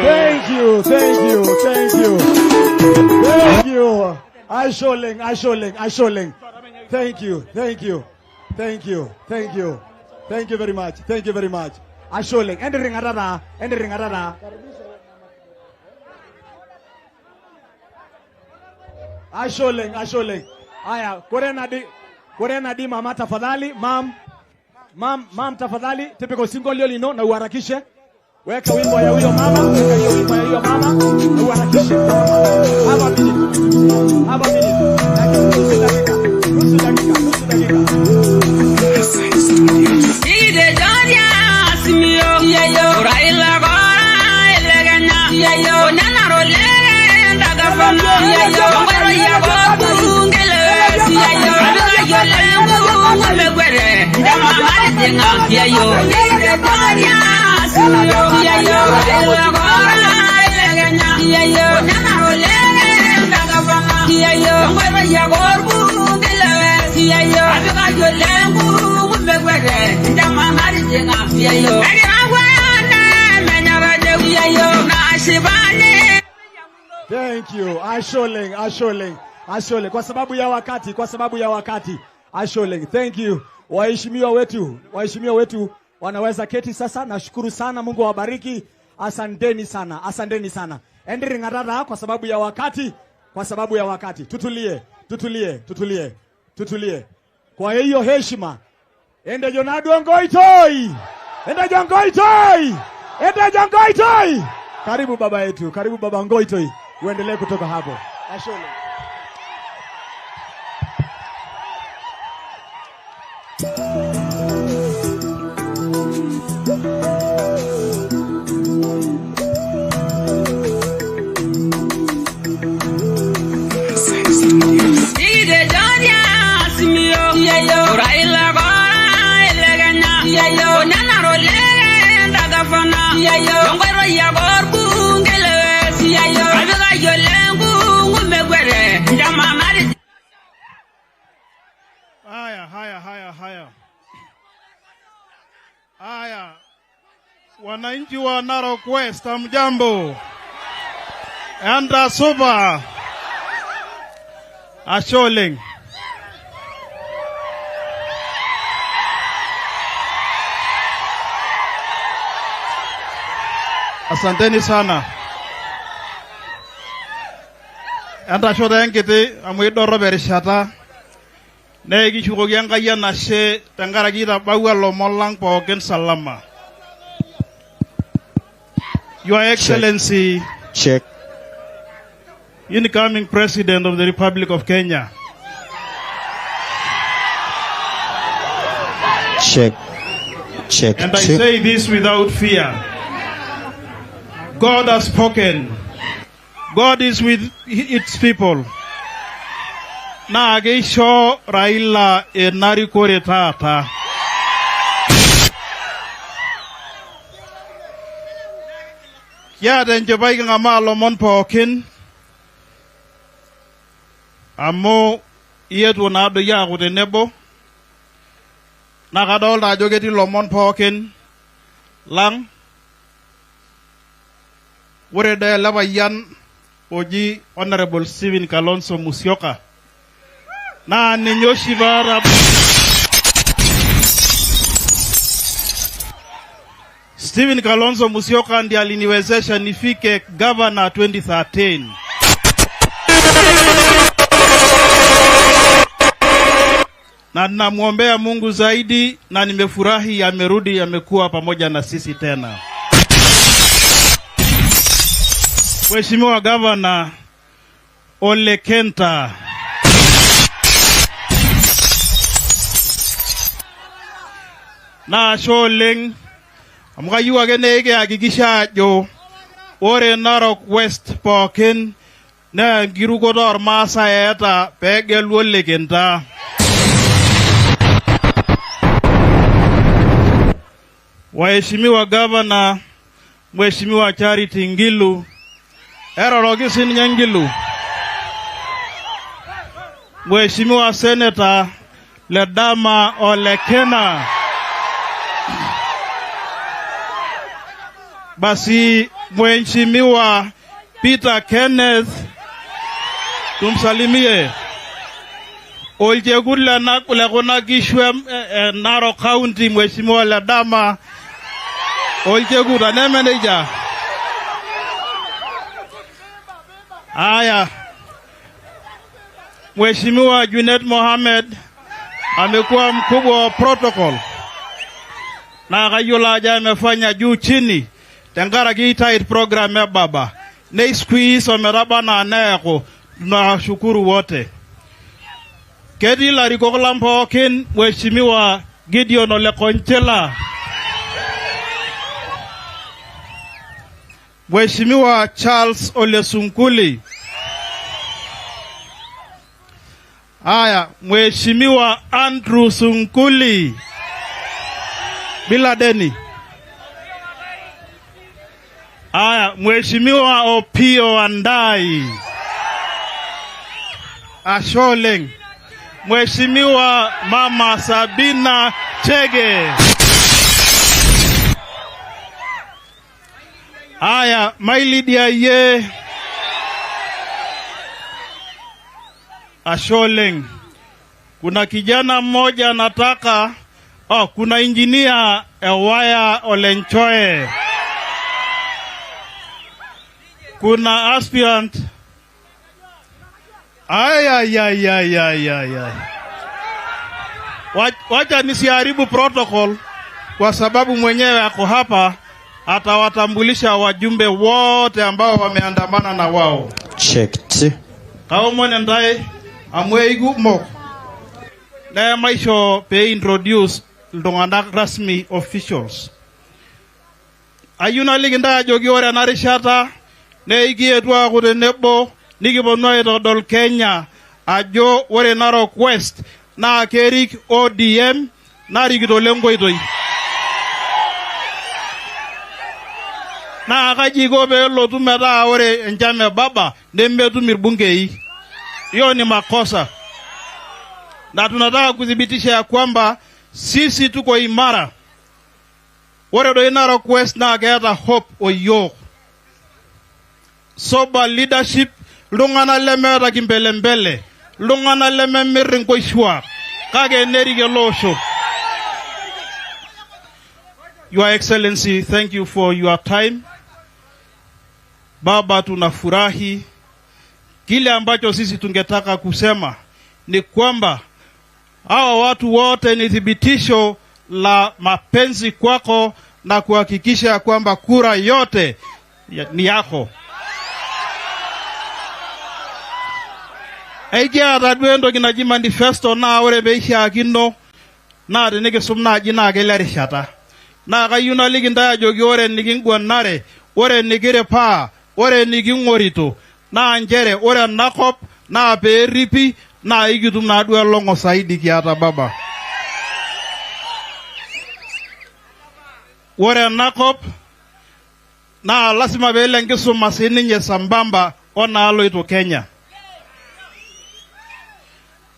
Thank you, thank you, thank you. Thank you. Asholeng, asholeng, asholeng. Thank you, thank you, thank you, thank you. Thank you very much, thank you very much. Asholeng, entering arara, entering arara. Asholeng, asholeng. Aya, korena di mama tafadhali, mam. Mam, mam tafadhali, typical single lino na uharakishe. Weka wimbo ya huyo mama, weka hiyo wimbo ya huyo mama, na uharakishe. Hapa minute. Hapa minute. Nusu dakika, nusu dakika, nusu dakika. Ide jodia simio, yeyo, Raila gora elegana, yeyo, nana role ndagafana, yeyo, ngoro ya bungele, yeyo, abiga yolengu ngumegwere, ndama maritinga, yeyo, ide jodia simio, yeyo, Raila gora elegana, yeyo, nana role ndagafana, yeyo, ngoro ya bungele, yeyo, abiga yolengu ngumegwere, ndama maritinga, yeyo, Thank you. Asholeng, asholeng, asholeng. Kwa sababu ya wakati, kwa sababu ya wakati. Asholeng. Thank you. Waheshimiwa wetu wanaweza keti sasa. Nashukuru sana, Mungu awabariki. Asanteni sana, asanteni sana. Endering ngarara kwa sababu ya wakati, kwa sababu ya wakati. Tutulie, tutulie, tutulie, tutulie. Kwa hiyo heshima. Ende Jonadu Ngoitoi. Ende Jongoitoi. Ende Jongoitoi. Karibu baba yetu, karibu baba Ngoitoi. Uendelee kutoka hapo. Ashole. Ide jodia simio, yeyo, Raila gora elegana, yeyo, nana role ndagafana, yeyo, ngoro ya bungele, yeyo, abiga yolengu ngumegwere, ndama mari. Haya, haya, haya, haya. Haya. Wananchi wa Narok West, hamjambo. Andra Suba. Asholeng. Asanteni sana. Entasho enkiti amu idorrop erishata naa ekishukoki Enkai enashe tenkaraki itabawua ilomon lang pookin salama. Your Excellency, Check. Incoming President of the Republic of Kenya, Check. Check. And I Check. say this without fear. God has spoken. God is with its people. Naa keisho Raila enarikore taata. Kiata enchipai king'amaa ilomon pookin amu iyetuo naadoi aaku tenebo naa kadolta ajo ketii ilomon pookin lang. Ore dee ele payian oji Honorable Stephen Kalonzo Musyoka Naa ninye oshi paata Stephen Kalonzo Musyoka ndiye aliniwezesha nifike governor 2013. Na ninamwombea Mungu zaidi na nimefurahi amerudi, amekuwa pamoja na sisi tena. Mheshimiwa Governor Ole Kenta. Naa ashe oleng amu kayieu ake naa ekihakikisha ajo ore Narok West pookin naa enkirukoto ormaasai eeta peegelu Ole Kenta. Waheshimiwa Governor, Mheshimiwa Charity Ngilu, eroroki sininye Ngilu. Mheshimiwa Senator Ledama Olekina. Basi Mheshimiwa Peter Kenneth tumsalimie. Olchekut le kuna kishu e Narok County Mheshimiwa Ledama Olchekut aneme nejia. Haya. Mheshimiwa Junet Mohamed amekuwa mkubwa wa protocol na kayiolo ajo amefanya juu chini tenkaraki tight program e baba nei squeeze ometaba anaa neeku. Tunawashukuru wote. Ketii ilarikok lang pookin, Mheshimiwa Gideon Ole Konchila, Mheshimiwa Charles Ole Sunkuli, haya Mheshimiwa Andrew Sunkuli bila deni, haya Mheshimiwa Opio Andai ashe oleng, Mheshimiwa Mama Sabina Chege. Haya, mailidiaye ashe oleng. Kuna kijana mmoja anataka, oh, kuna engineer Ewaya Olenchoe. Kuna aspirant. Ay, ay, ay, ay, ay, ay, ay. Wacha nisiharibu protocol kwa sababu mwenyewe ako hapa, atawatambulisha wajumbe wote ambao wameandamana na wao. Checked. Kaomon ntae amu eikumok nemaisho pee introduce iltung'anak rasmi officials. Ayieu naliki ntae ajoki ore ena rishata naa ekietuo aaku tenebo nikiponu aitodol Kenya ajo ore Narok West naa kerik ODM narikito lenkoitoi. Naa kaji iko peelotu metaa ore enchama e baba nemetum irbungei? Hiyo ni makosa, na tunataka kuthibitisha ya kwamba sisi tuko imara. Ore doi Narok West naa keeta hope oyiok. Sober leadership, iltung'anak lemeeta kimbelembele, iltung'anak lememir inkoishuak, kake nerik ele osho. Your Excellency, thank you for your time. Baba, tunafurahi. Kile ambacho sisi tungetaka kusema ni kwamba hawa watu wote ni thibitisho la mapenzi kwako na kuhakikisha kwamba kura yote ni yako. Ekiata duo entoki naji manifesto naa ore peishiakino naa tinikisum naaji naa kelo erishata. Naa kayieu naliki ntae ajoki ore enikinguanare, ore enikiripaa, ore eniking'orito naa nchere ore enakop naa peeripi naa ikitum naaduo elong'o saidi kiata baba. Ore enakop naa lasima peelo enkisuma sininye sambamba onaaloito Kenya.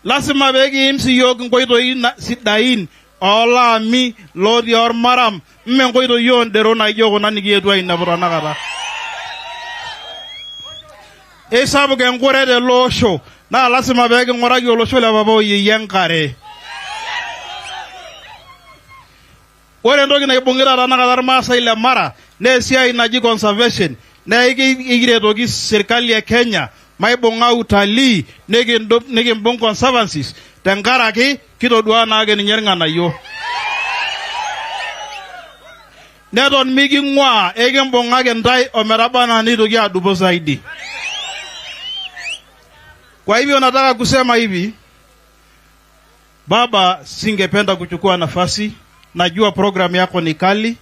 Lasima peekiim siyiok inkoitoi sidain oolaami lotii ormaram, mme nkoitoi oondero naijo kuna nikietuo ainepu tanakata. Isapuk enkure tele osho naa lasima pee king'uraki olosho le papa oyieyie enkare. Ore entoki naibung'ita tanakata irmaasai le Mara naa esiai naji conservation. Naa ikiretoki serkali e Kenya maibung'a utalii nikimbung conservancies tenkaraki kitodua naake ninye irng'anayio. Neton miking'uaa ekimbung'aki ntae ometaba anaa nitoki adupo zaidi. Kwa hivyo nataka kusema hivi, baba, singependa kuchukua nafasi. Najua program yako ni kali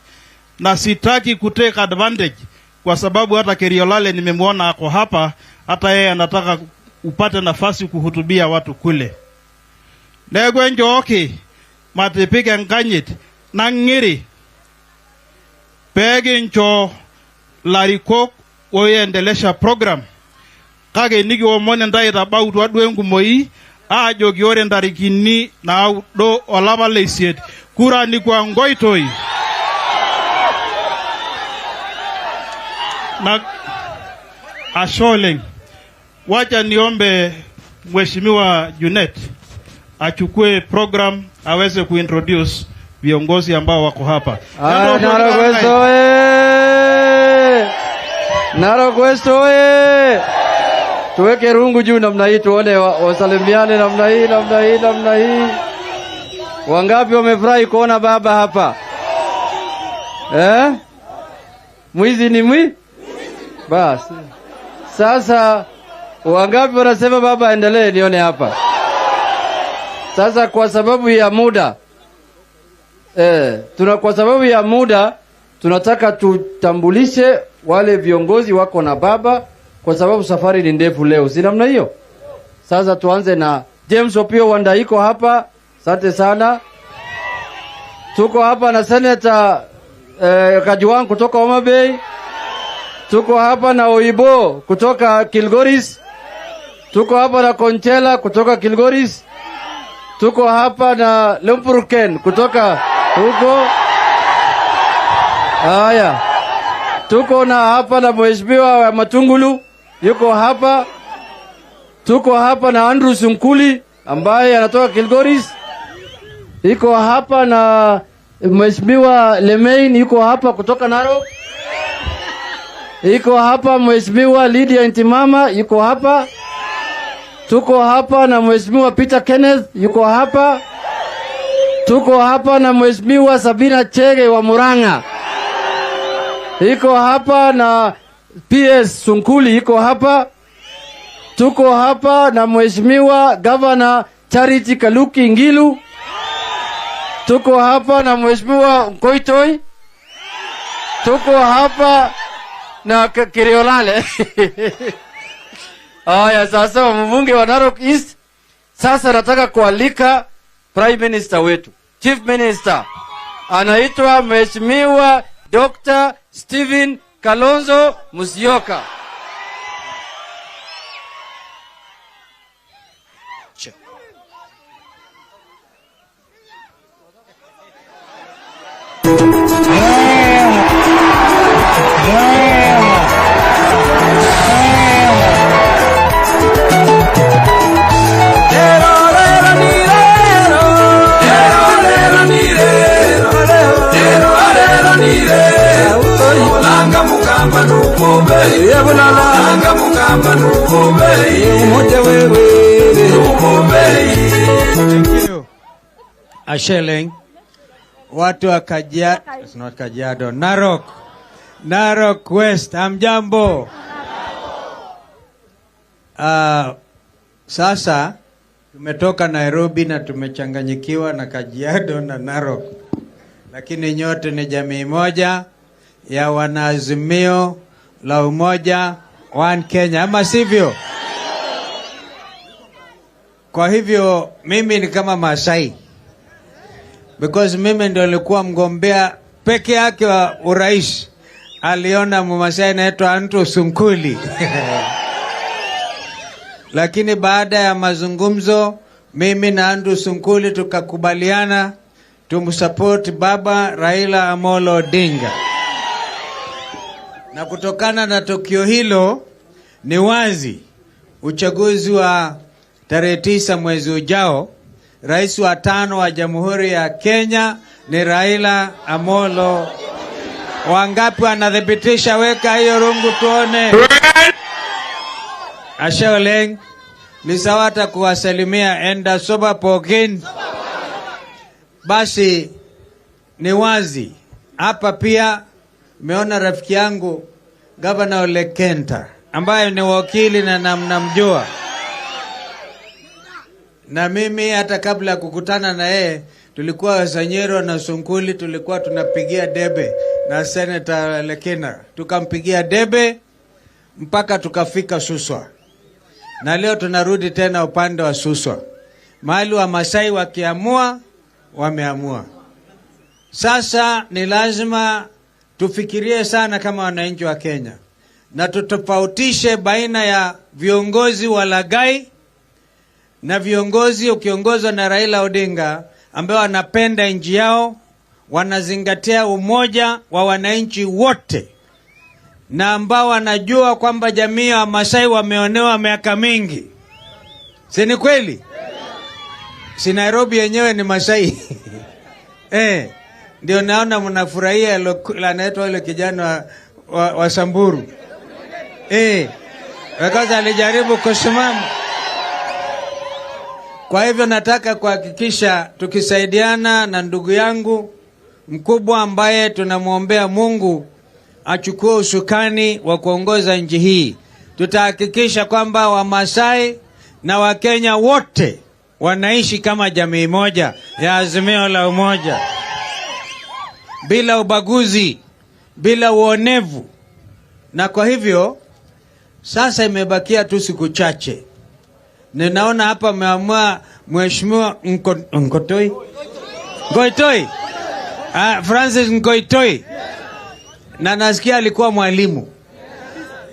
na sitaki kutake advantage kwa sababu hata Keriolale nimemwona ako hapa, hata yeye anataka upate nafasi kuhutubia watu kule. Neeku enchooki matipik enkanyit nang'iri pee kincho larikok oiendelesha program kake nikiomon intae itabautua duo enkumoi aajoki ore ntarikini 9 olapa le 8 kura ni kwa Nkoitoi. Na ashe oleng. Wacha niombe Mheshimiwa Junet achukue program aweze kuintroduce viongozi ambao wako hapa. Narok West oye! Narok West oye! Tuweke rungu juu namna hii tuone wasalimiane namna hii, namna hii, namna hii. Wangapi wamefurahi kuona baba hapa? Eh? Mwizi ni mwi? Basi. Sasa wangapi wanasema baba endelee nione hapa? Sasa kwa sababu ya muda kwa sababu ya muda tunataka tutambulishe wale viongozi wako na baba kwa sababu safari ni ndefu leo, si namna hiyo? Sasa tuanze na James Opiyo Wandayi iko hapa, asante sana. Tuko hapa na Senator Kajwang kutoka Homa Bay. Tuko hapa na Oibo kutoka Kilgoris. Tuko hapa na Konchela kutoka Kilgoris. Tuko hapa na Lempurken kutoka huko. Haya. Tuko na hapa na Mheshimiwa wa Matungulu yuko hapa. Tuko hapa na Andrew Sunkuli ambaye anatoka Kilgoris. Yuko hapa na Mheshimiwa Lemein yuko hapa kutoka Narok. Yuko hapa Mheshimiwa Lydia Ntimama yuko hapa. Tuko hapa na Mheshimiwa Peter Kenneth yuko hapa. Tuko hapa na Mheshimiwa Sabina Chege wa Murang'a. Yuko hapa na PS Sunkuli yuko hapa. Tuko hapa na Mheshimiwa Governor Charity Kaluki Ngilu. Tuko hapa na Mheshimiwa Nkoitoi. Tuko hapa na Keriolale. Haya, sasa mbunge wa Narok East. Sasa nataka kualika Prime Minister wetu, Chief Minister. Anaitwa Mheshimiwa Dr. Stephen Kalonzo Musyoka. Thank you. Asheleng. Watu wa Kajiado, it's not Kajiado, Narok. Narok West, hamjambo. Sasa tumetoka Nairobi na tumechanganyikiwa na Kajiado na Narok. Lakini nyote ni jamii moja ya wanaazimio la umoja One Kenya, ama sivyo? Kwa hivyo mimi ni kama Masai, because mimi ndio nilikuwa mgombea peke yake wa urais. Aliona Mmasai anaitwa Anto Sunkuli. Lakini baada ya mazungumzo mimi na Andrew Sunkuli tukakubaliana tumsupport baba Raila Amolo Odinga. Na kutokana na tukio hilo Ni wazi uchaguzi wa tarehe 9 mwezi ujao, rais wa 5 wa Jamhuri ya Kenya ni Raila Amolo. Wangapi wanathibitisha? Weka hiyo rungu tuone. Ashe oleng. Lisawata kuwasalimia enda soba pokin. Basi ni wazi hapa pia meona rafiki yangu Gavana Ole Kenta ambaye ni wakili na namnamjua. Na mimi hata kabla ya kukutana na yeye tulikuwa Sanyero na Sunkuli, tulikuwa tunapigia debe na Senator Lekina, tukampigia debe mpaka tukafika Suswa. Na leo tunarudi tena upande wa Suswa. Mahali wa Masai wakiamua, wameamua. Sasa ni lazima tufikirie sana kama wananchi wa Kenya na tutofautishe baina ya viongozi walaghai na viongozi ukiongozwa na Raila Odinga ambao wanapenda nchi yao, wanazingatia umoja wa wananchi wote, na ambao wanajua kwamba jamii ya Masai wameonewa miaka mingi. Si ni kweli? Si Nairobi yenyewe ni Masai. Ndio naona mnafurahia anaitwa yule kijana wa Samburu. Wakati alijaribu kusimama. Kwa hivyo nataka kuhakikisha tukisaidiana na ndugu yangu mkubwa ambaye tunamuombea Mungu achukue usukani wa kuongoza nchi hii, tutahakikisha kwamba Wamasai na Wakenya wote wanaishi kama jamii moja ya Azimio la Umoja, bila ubaguzi, bila uonevu. Na kwa hivyo sasa imebakia tu siku chache. Ninaona hapa ameamua Mheshimiwa Nkotoi. Ngoitoi. Francis Ngoitoi. Na nasikia alikuwa mwalimu.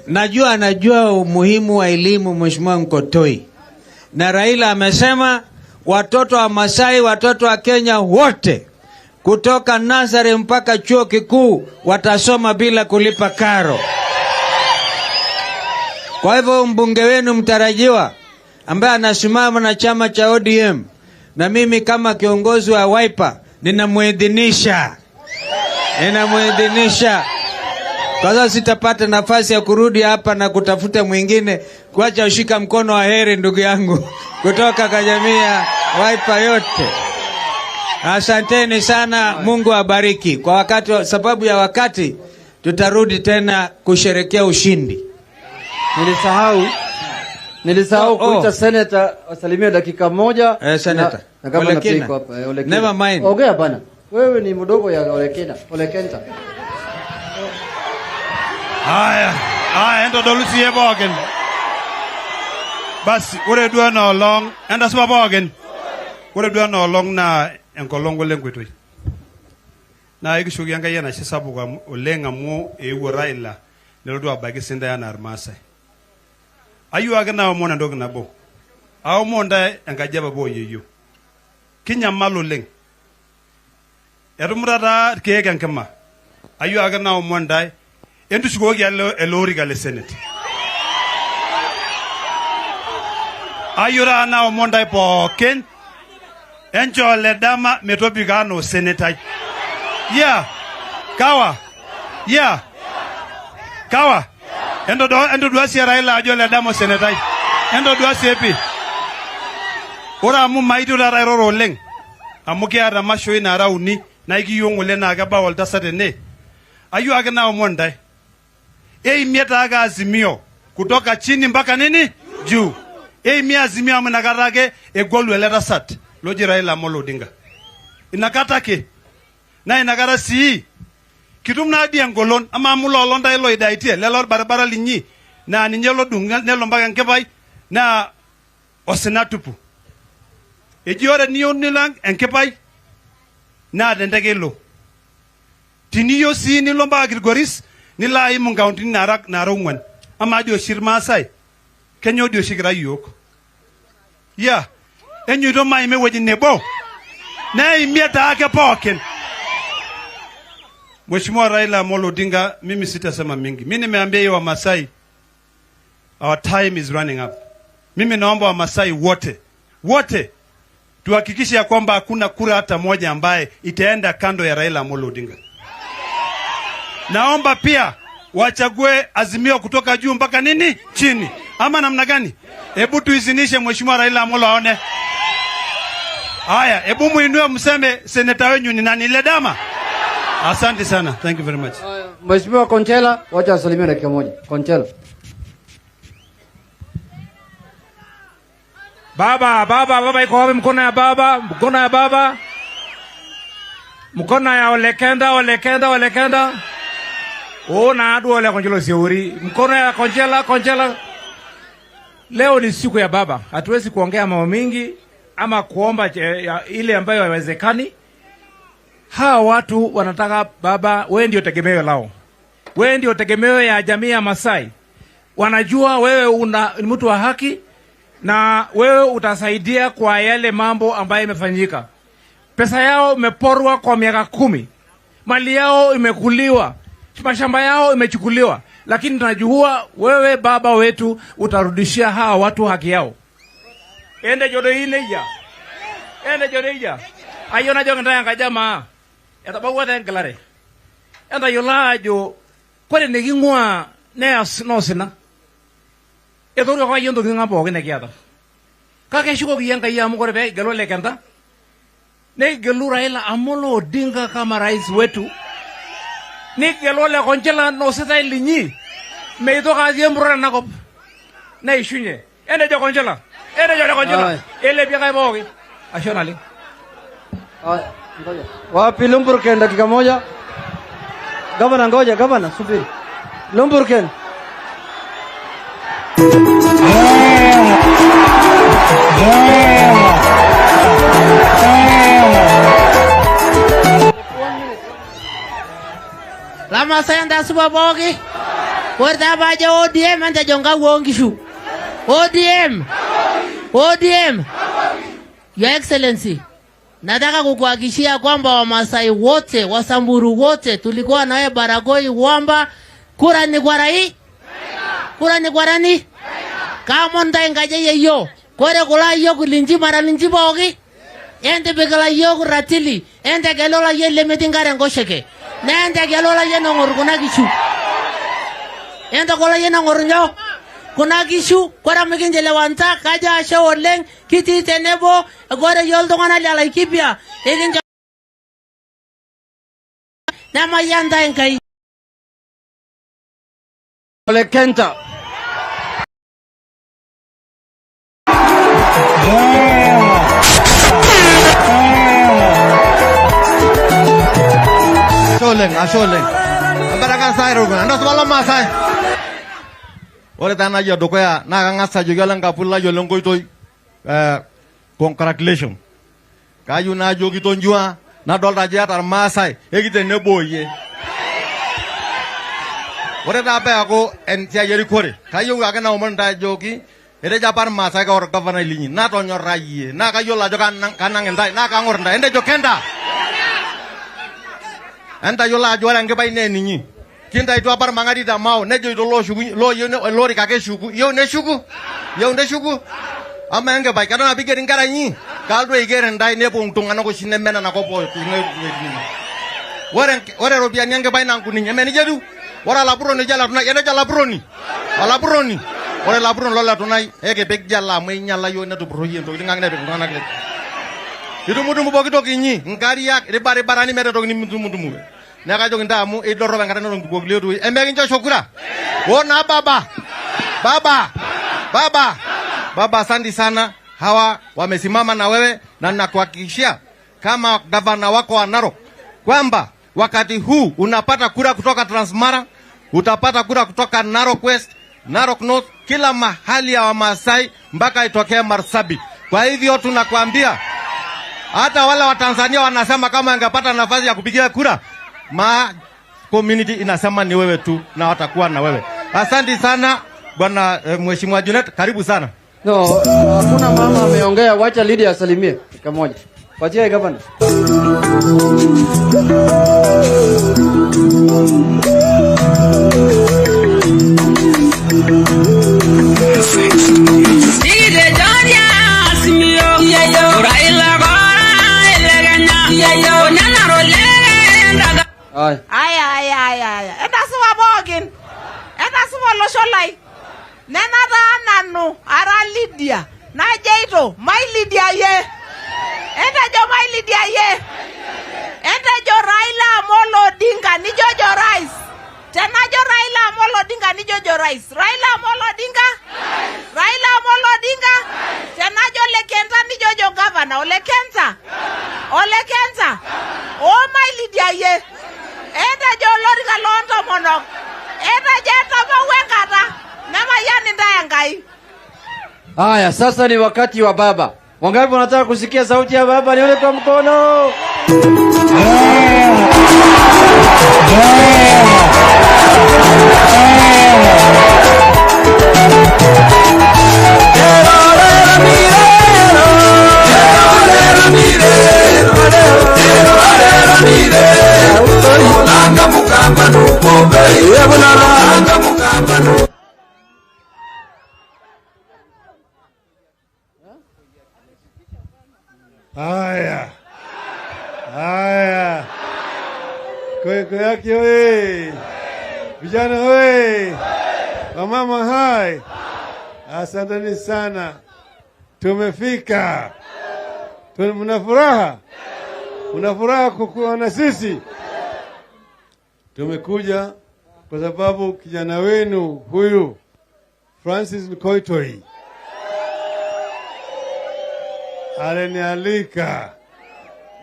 Najua anajua umuhimu wa elimu Mheshimiwa Nkotoi. Na Raila amesema watoto wa Masai, watoto wa Kenya wote kutoka nursery mpaka chuo kikuu watasoma bila kulipa karo. Kwa hivyo mbunge wenu mtarajiwa ambaye anasimama na chama cha ODM, na mimi kama kiongozi wa Wiper ninamuidhinisha. Ninamuidhinisha. Kwa sababu sitapata nafasi ya kurudi hapa na kutafuta mwingine. Kuacha ushika mkono wa heri ndugu yangu kutoka kwa jamii ya Wiper yote. Asanteni sana, Mungu awabariki. Kwa wakati, sababu ya wakati tutarudi tena kusherehekea ushindi. Nilisahau kuita senator asalimie dakika moja. Senator. Na kama Olekina. hapa, Olekina. Never mind. Ongea bana. Wewe ni mdogo ya Olekina, Olekenta. Haya, haya endo dolusi pookin. Basi ore duo ena olong, entasupa pookin. Ore duo ena olong naa enkolong olenkoitoi. Naa ekishukoki Enkai enashe sapuk oleng amu eewuo Raila nelotu abaiki sindae anaa Irmaasai. Ayieu ake naomon entoki nabo. Aomon ntae enkaji e papa oyieyio. Kinyamal oleng. Etumuta taa irkeek enkima. Ayieu ake naomon ntae entushukoki ele orika le Senate. Ayieu taa naomon ntae pookin enchoo Ledama metobiko anaa osenetai. Yeah. Kawa. Yeah. Kawa. Entodua sii Raila ajo Ledama osenetai. Entodua sii epi. Ore amu maitu taata airoro oleng, amu kiata mashoi naara uni naa ekiyieu ng'ole naa kebau oltasat ene. Ayieu ake naomon ntae. Eimie taake Azimio kutoka chini mpaka nini? Juu. Eimie Azimio amu inakata ake egolu ele tasat loji Raila Amolo Odinga. Inakata ake. Na inakata sii kitum naadi engolon ama amu lolo ntae loidaitie lelo orbaribara linyi naa ninye lodung nelo mpaka Enkipai naa osina tupu. Eji ore niyieu nilo Enkipai naa tenteke ilo. Tiniyieu sii nilo mpaka Kilgoris nilo aim nkauntini naara ong'wan. Amaa dii oshi Irmaasai kenyoo dii oshi kira yiok? Yeah. Enyoito maima ewueji nebo neimie taake pookin. Mheshimiwa Raila Amolo Odinga, mimi sitasema mingi. Mimi nimeambia hiyo Wamasai, Our time is running up. Mimi naomba Wamasai wote wote tuhakikishe ya kwamba hakuna kura hata moja ambaye itaenda kando ya Raila Amolo Odinga. Naomba pia wachague Azimio kutoka juu mpaka nini chini, ama namna gani? Hebu tuizinishe Mheshimiwa Raila Amolo aone. Haya, hebu muinue mseme seneta wenyu ni nani? Ledama. Asante sana. Thank you very much. Mheshimiwa Konchela, wacha asalimie dakika moja. Konchela. Baba, baba, baba iko wapi? Mkono ya baba, mkono ya baba. Mkono ya Olekenda, Olekenda, Olekenda. Ona adu ole Konchela siuri. Mkono ya Konchela, Konchela. Leo ni siku ya baba. Hatuwezi kuongea mambo mingi ama kuomba ile ambayo haiwezekani. Hawa watu wanataka baba, wewe ndio tegemeo lao. Wewe ndio tegemeo ya jamii ya Masai. Wanajua wewe una ni mtu wa haki na wewe utasaidia kwa yale mambo ambayo imefanyika. Pesa yao imeporwa kwa miaka 10. Mali yao imekuliwa. Mashamba yao imechukuliwa. Lakini tunajua wewe baba wetu utarudishia hawa watu haki yao. Ende jodoineja. Ende jodoija. Ayo na jonga ndaya jamaa. Etabawua tengelare. Enda yolajo kore nikingwa neas nosina. Etorio kwa yendo kinga pookin nekiata. Kake shukoki Enkai amu kore pee kigelu Olekenta, nikigelu Raila Amolo Odinga kama rais wetu. Nikigelu Ole Konchela nositai linyi. Meitoka atii empurore enakop. Neishunye. Entejo Konchela. Entejo Ole Konchela. Eilepie kai pookin. Ashe naleng. Ngoja. Wapi Lumburken dakika moja? Gavana ngoja, gavana subiri. Lumburken. Lama sayanda supa pooki. Ore taa paajo ODM entejo nkau oonkishu. ODM. ODM. Your Excellency, nataka kukuhakikishia kwamba Wamasai wote, Wasamburu wote tulikuwa nawe Baragoi Wamba, kura ni kwa rai? Kura ni kwa nani? Kama ntai enkaji yeyio. Kore kulo ayiok linji mara linji pooki. Entipik ilayiok ratili. Entegelu olayioni lemetii nkare enkoshoke. Naa entegelu olayioni ong'or kuna kishu. Entegelu olayioni ong'or nyoo? Kuna kishu. Kore amu kinchelewanta kajo ashe oleng kitii tenebo. Kore yiok iltung'anak le Laikipia ekincho nemayian ntae Enkai. Olekenta. Ashe oleng, ashe oleng. Baraka sai rogo. Ndo swala Masai. Ore taa naji edukuya naa kang'as ajoki olenkapu lai olenkoitoi congratulations. Kayieu najoki tonjua nadolta ajo iyata irmaasai ekitenebo iyie. Ore taa peeku esiai erikore kayieu ake naomon intae ajoki etejo apa irmaasai kaor orgavanai linyi natonyorrayie naa kayiolo ajo kanang intae naa kang'or intae entejo kenta. Entayiolo ajo ore enkipai naa eninyi. Kintaituo apa irmang'ati te Mao nejoito looyieu olorik ake eshuku. Iyieu neshuku? Iyieu neshuku? Amaa enkipai keton apa igeri inkera inyi? Kalotu aiger intae nepuo iltung'anak oshi neme nena kop pooki. Ore iropiyiani enkipai naa nkuninyi. Eme nejia etiu? Ore olapurroni oji Oletunai, etejo olapurroni? Olapurroni? Ore olapurroni loletunai ekipik jela amu einyiala yiok netupurroyie intokitin ang nepik iltung'anak le. Itumutumu pooki toki inyi, inkariak, irbaribarani meeta entoki nimitumutumu. Neeku kajoki intae amu idorrop enkata neton kipuo kulie oitoi. Emekinchosho kura? Oo naa baba. Baba. Baba. Baba, asante sana. Hawa wamesimama na wewe na nakuhakikishia kama gavana wako wa Narok kwamba wakati huu unapata kura kutoka Transmara, utapata kura kutoka Narok West, Narok North, kila mahali ya Wamasai mpaka itokee Marsabit. Kwa hivyo tunakuambia hata wale wa Tanzania wanasema kama angepata nafasi ya kupigia kura, ma community inasema ni wewe tu na watakuwa na wewe. Asante sana bwana Mheshimiwa Junet, karibu sana. No, hakuna mama ameongea, wacha Lydia asalimie dakika moja. Wachia gavana. Aya. Aya, aya, aya, aya. Entasupa pookin. Entasupa olosho lai. Nena taa nanu ara Lydia. Najeito mai Lydia ye. Entejo mai Lydia ye. Entejo Raila Amolo Odinga nijojo rais. Tenajo Raila Amolo Odinga nijojo rais. Raila Amolo Odinga? Raila Amolo Odinga? Tenajo Ole Kenta nijojo governor. Ole Kenta? Ole Kenta? Oh my Lydia ye. Entejo olorika loontomonok. Entejo etapau enkata. Nemayian intae Enkai. Haya, sasa ni wakati wa baba. Wangapi wanataka kusikia sauti ya baba? Nione kwa mkono. Haya, haya, koeko yake oye, vijana oye, wamama hai, asanteni sana, tumefika. Mna furaha, mna furaha kukuwa na sisi. Tumekuja kwa sababu kijana wenu huyu Francis Nkoitoi alinialika.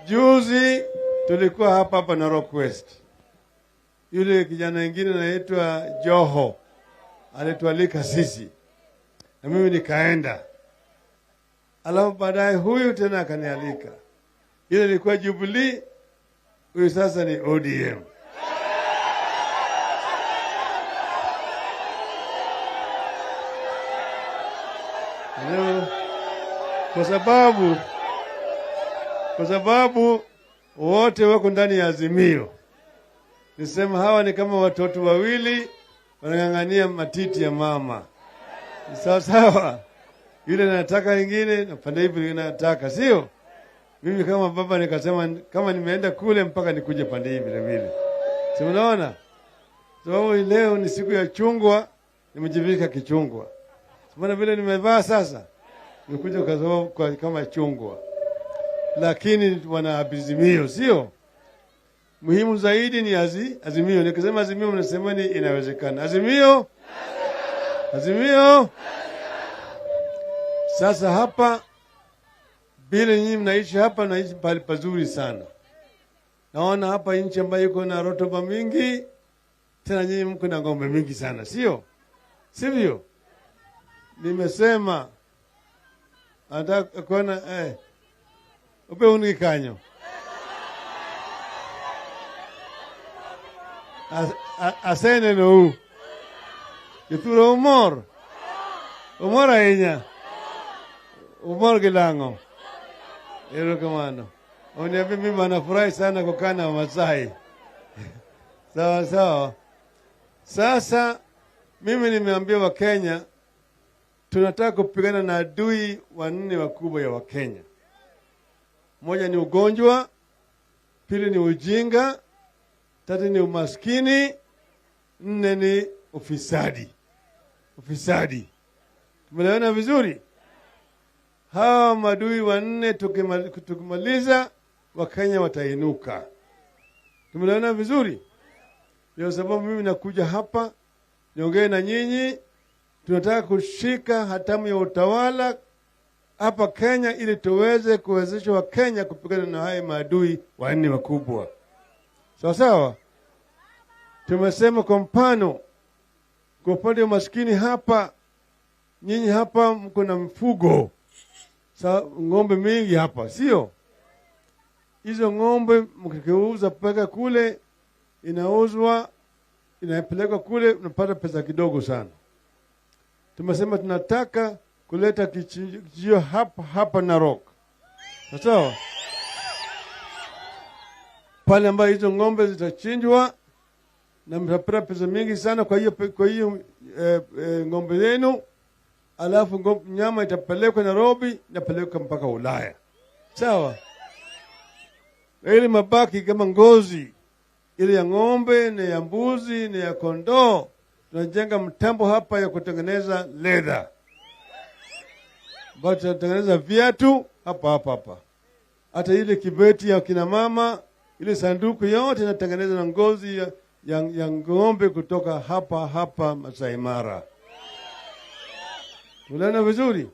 Juzi tulikuwa hapa hapa Narok West. Yule kijana mwingine anaitwa Joho alitualika sisi, na mimi nikaenda. Alafu baadaye huyu tena akanialika. Ile ilikuwa Jubilee, huyu sasa ni ODM. Kwa sababu wote wako ndani ya Azimio. Nisema hawa ni kama watoto wawili wanang'ang'ania matiti ya mama. Sawa sawa. Yule anataka nyingine na pande hivi yule anataka, sio? Mimi kama baba nikasema kama nimeenda kule mpaka nikuje pande hivi vile vile. Si unaona? Sababu leo ni siku ya chungwa, nimejivika kichungwa. Maana vile nimevaa sasa nikuja kwa sababu kama chungwa. Lakini wana Azimio, sio? Muhimu zaidi ni Azimio. Nikisema Azimio mnasema ni inawezekana. Azimio? Azimio? Sasa hapa bila nyinyi mnaishi hapa, naishi pahali pazuri sana. Naona hapa nchi ambayo iko na rotuba mingi, tena nyinyi mko na ng'ombe mingi sana, sio? Sivyo? Nimesema nataka kuona upe unikanyo. Asene no. Yuturo umor. Umor ahinya. Umor gilango. Erokamano. Uniambia mimi nafurahi sana kukaa na Wamasai. Sawa sawa. Sasa mimi nimeambia Wakenya tunataka kupigana na adui wanne wakubwa ya Wakenya. Moja ni ugonjwa, pili ni ujinga, tatu ni umaskini, nne ni ufisadi. Ufisadi. Tumeelewana vizuri? Hawa maadui wanne tukimaliza, Wakenya watainuka. Tumeelewana vizuri? Ndio sababu mimi nakuja hapa niongee na nyinyi. Tunataka kushika hatamu ya utawala hapa Kenya ili tuweze kuwezesha Wakenya kupigana na haya maadui wanne wakubwa. Sawa sawa? Tumesema kwa mfano, kwa upande wa maskini hapa, nyinyi hapa mko na mfugo. Ng'ombe mingi hapa, sio? Hizo ng'ombe mkiuza peka kule, inauzwa, inapelekwa kule, unapata pesa kidogo sana. Tumesema tunataka kuleta kichinjio hapa hapa Narok. Sawa? Pale ambapo hizo ng'ombe zitachinjwa, Na mtapata pesa mingi sana kwa hiyo ng'ombe yenu, alafu nyama itapelekwa Nairobi, inapelekwa mpaka Ulaya, sawa? Na ile mabaki kama ngozi ile ya ng'ombe na ya mbuzi na ya kondoo, tunajenga mtambo hapa ya kutengeneza leather, ambayo tunatengeneza viatu hapa hapa hapa. Hata ile kibeti ya kina mama, ile sanduku yote inatengenezwa na ngozi ya ng'ombe kutoka hapa hapa Masai Mara. Tunaona vizuri,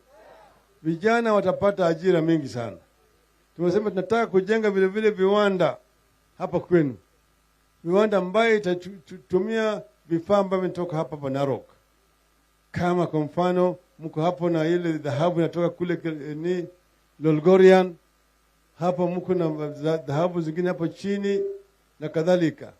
vijana watapata ajira mingi sana. Tumesema tunataka kujenga vile vile viwanda hapa kwenu, viwanda ambayo itatumia vifaa ambavyo vinatoka hapa hapa Narok. Kama kwa mfano mko hapo na ile dhahabu inatoka kule ni Lolgorian, hapa mko na dhahabu zingine hapo chini na kadhalika,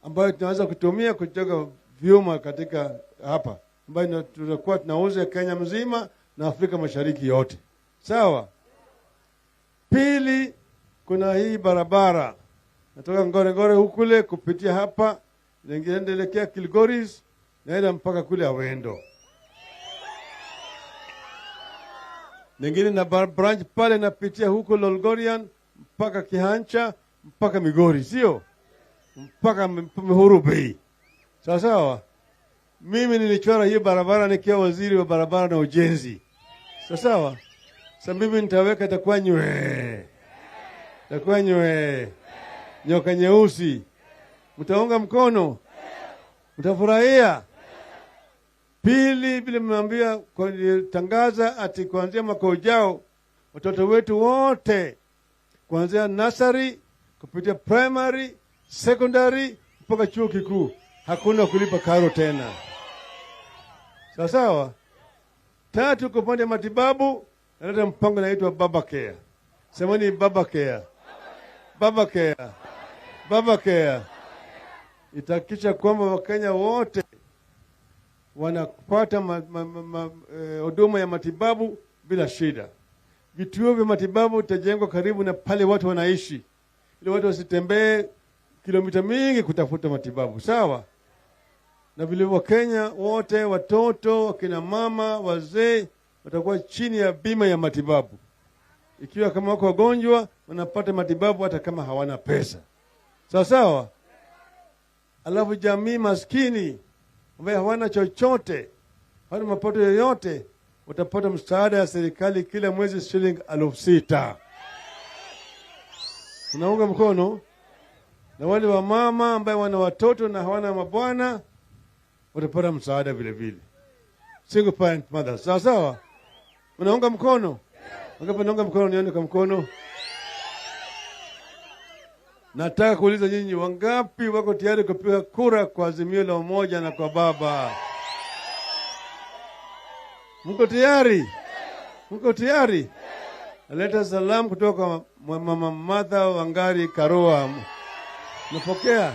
ambayo tunaweza kutumia kujenga vyuma katika hapa, ambayo tutakuwa tunauza Kenya mzima na Afrika Mashariki yote. Sawa. Pili, kuna hii barabara natoka Ngorongoro hukule kupitia hapa naendelekea Kilgoris, naenda mpaka kule Awendo. Nyingine na branch pale napitia huko Lolgorian mpaka Kihancha mpaka Migori, sio mpaka Muhuru Bay. Sawa sawa. Mimi nilichora hii barabara nikiwa waziri wa barabara na ujenzi. Sawa sawa. Sasa mimi nitaweka, itakuwa nywe, itakuwa nywe, nyoka nyeusi. Mtaunga mkono, mtafurahia. Pili, vile mmeambia tangaza ati kuanzia mwaka ujao watoto wetu wote kuanzia nursery kupitia primary, secondary mpaka chuo kikuu hakuna kulipa karo tena. Sawa sawa. Tatu, kwa upande wa matibabu naleta mpango naitwa Baba Care. Semeni Baba Care. Baba Care. Baba Care. Itahakikisha kwamba Wakenya wote wanapata huduma ya matibabu bila shida. Vituo vya matibabu vitajengwa karibu na pale watu wanaishi, ili watu wasitembee kilomita mingi kutafuta matibabu. Sawa? Na vile Wakenya wote, watoto, wakina mama, wazee watakuwa chini ya bima ya matibabu. Ikiwa kama wako wagonjwa, wanapata matibabu hata kama hawana pesa. Sawa sawa. Alafu jamii maskini ambaye hawana chochote, hawana mapato yoyote, watapata msaada ya serikali kila mwezi shilingi 6,000. Tunaunga mkono. Na wale wa mama ambaye wana watoto na hawana mabwana watapata msaada vile vile. Single parent mothers. Sawa sawa. Unaunga mkono? Wangapi wanaunga mkono? Nione kwa mkono. Nataka kuuliza nyinyi, wangapi wako tayari kupiga kura kwa Azimio la Umoja na kwa Baba? Mko tayari? Mko tayari? Naleta salamu kutoka kwa Mama Martha Wangari Karua. Mnapokea?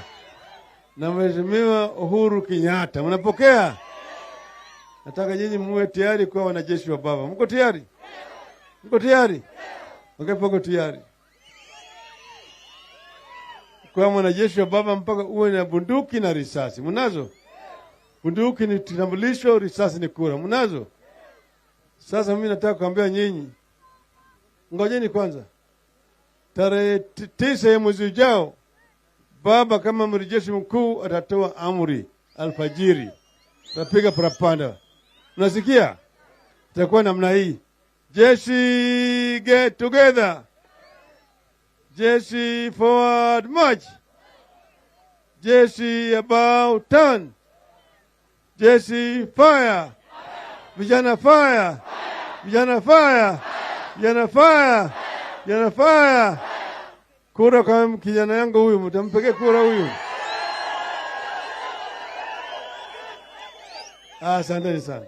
Na Mheshimiwa Uhuru Kenyatta. Mnapokea? Nataka nyinyi muwe tayari kuwa wanajeshi wa Baba. Mko tayari? Mko tayari? Wangapi wako tayari? Kwa mwanajeshi wa Baba mpaka uwe na bunduki na risasi. Mnazo? Bunduki ni kitambulisho, risasi ni kura. Mnazo? Sasa mimi nataka kuambia nyinyi, ngojeni kwanza. Tarehe 9 ya mwezi ujao, Baba kama amiri jeshi mkuu atatoa amri alfajiri. Tutapiga parapanda. Unasikia? Itakuwa namna hii. Jeshi get together. Jeshi forward march. Jeshi about turn. Jeshi fire. Vijana fire. Vijana fire. Vijana fire. Vijana fire. Kura kwa kijana yangu huyu, mtampeke kura huyu. Asanteni sana.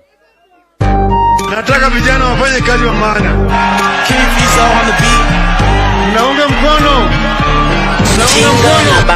Nataka vijana wafanye kazi wa maana. Naunga mkono. Naunga mkono.